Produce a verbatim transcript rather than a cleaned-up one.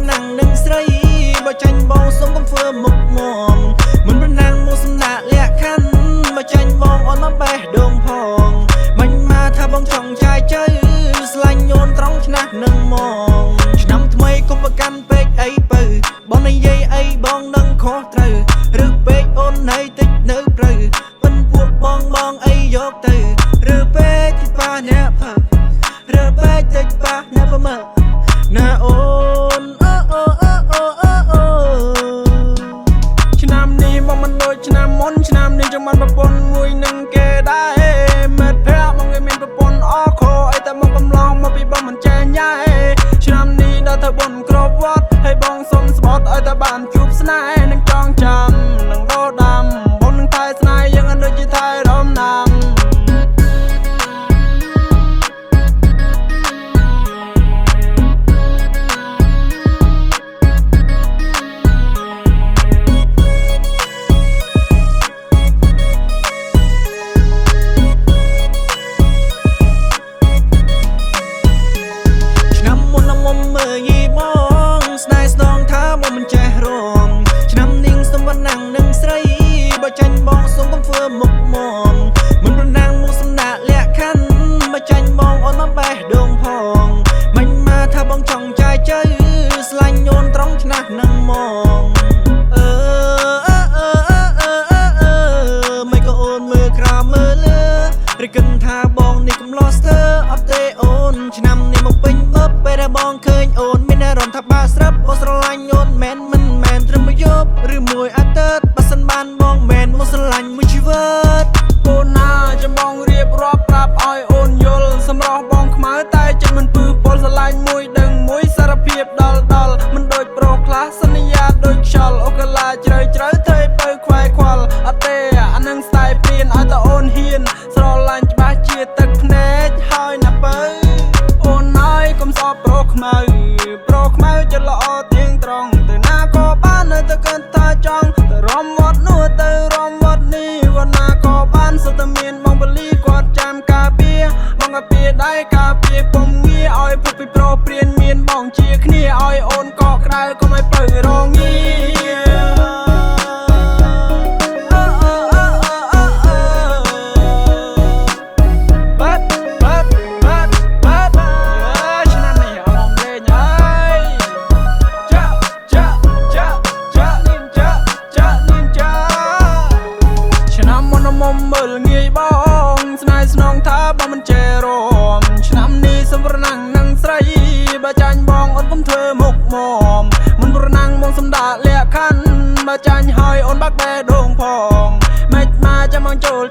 năng nưng srei, ƀă čanh ƀong sung kăm phơ mŭk mong. Mŭn pơnăng mŭ sum nă lĕ khăn, ƀă čanh ƀong ôn mă ƀeh dong phong. Măñ mă tha ƀong čong čai čơi, sơlañ ôn trong čơnah nưng mong. Čơnăm tơmơi kŭm pơkăn pĕč ai pơ, ƀong nai yai ai ƀong nưng khoh trơ. Rơ̆ pĕč ôn nai tĕč nơ prơ. Pơ̆n pŭ ƀong ƀong ai yŏk tơ. Rơ̆ pĕč tĕč pă nă pơ. Rơ̆ pĕč tĕč pă nă pơ mơ. Nă ôn. Ơ, ơ, ơ. Čơnăm ni ƀong mơ̆n đôč čơnăm mŭn, čơnăm ni jơ̆ng mơ̆n pơpŭn mui nưng kơ đai. Mĕt phĕ ƀong kơ min pơpŭn ôh khô, ai ta ƀong kăm long mă pi ƀong mơ̆n čeh ñai. Čơnăm ni đa thơ ƀôn krop wăt, hai ƀong sum sơƀot, ai ta ƀan čup snai, nưng čong čăm, nưng đô đăm, ƀôn nưng thai snai, yang ăn đôi či thai rom năm. Čơnăm mŭn năng mŭm mơ ñi ƀong, snai snong tha mŭm mơ̆n čeh rong. Čơnăm ning sum pơnăng nưng srei, ƀă čanh ƀong sung kăm phơ mŭk mong. Mŭn pơnăng mŭ sum nă lĕ khăn, ƀă čanh ƀong ôn mă ƀeh dong phong. Măñ mă tha ƀong čong čai čơi, sơlañ ôn trong čơnah nưng mong. Ơ, ơ, ơ, mơi kơ ôn mơ kra mơ lơ. Rơkăn tha ƀong ni kŭm los tơ, ăt tơ ôn. Čơnăm ni mŭk pĕñ ƀơ̆p, pĕ ră ƀong khơi ôn. Min răm tha ƀă srăp, ôn srơlañ ôn. Mĕn mơ̆n mĕn, trơm mơyŏp, rơmui atơt. Ƀă săn ƀan ƀong mĕn, mŭ srơlañ mŭ či wơ̆t. Ôn nă, čăm ƀong riep rup prăp, ơi ôn yol. Sum roh ƀong kơmơi tai, čăm mơ̆n pưh pôl srơlañ mui đơ̆ng mui. Sar phiep đal đal, mơ̆n đôč prŏ klah. Săn ya đôč čal, ôh kơ la črơi črơi, thơi pơ khuai khual. Ăt tơ, anăng stai pin, ơi ta ôn hiên. Srơlañ čơƀah či tơk pơnĕč, hơi nă pơ. Ôn ơi kŭm sŏ prŏ kơmơi, prŏ kơmơi čơlŏ tiêng trong. Tơ nă kơ ƀan, tơ kơ̆n tha čong. Tơ rom wăt nu, tơ rom wăt ni. Wăt nă kơ ƀan, sơ tơ min ƀong pơli kuăt čăm ka pia. Ƀong ka pia đai ka pia pŭm ngĭ, ơi pŭ pi prŏ priên min ƀong či kơni, ơi ôn kơ kơdai kơ mơi pơ rong ngĭ. Ơ, ơ, ơ, ơ, ơ, ơ. Băt, băt, băt, băt. Ơ, čơnăm ni, ơ, mong lĕ ñai. Čă, čă, čă, čă, nin čă, čă, nin čă. Čơnăm mŭn mŭm mơl ngĭ ƀong, snai snong tha ƀong mơ̆n čeh rong. Čơnăm ni sum pơnăng nưng srei, ƀă čanh ƀong ôn kŭm thơ mŭk mong. Mŭn pơnăng ƀong sum đă lĕ khăn, ƀă čanh hơi ôn ƀăk ƀeh dong phong. Mĕč mă čăm ƀong čôl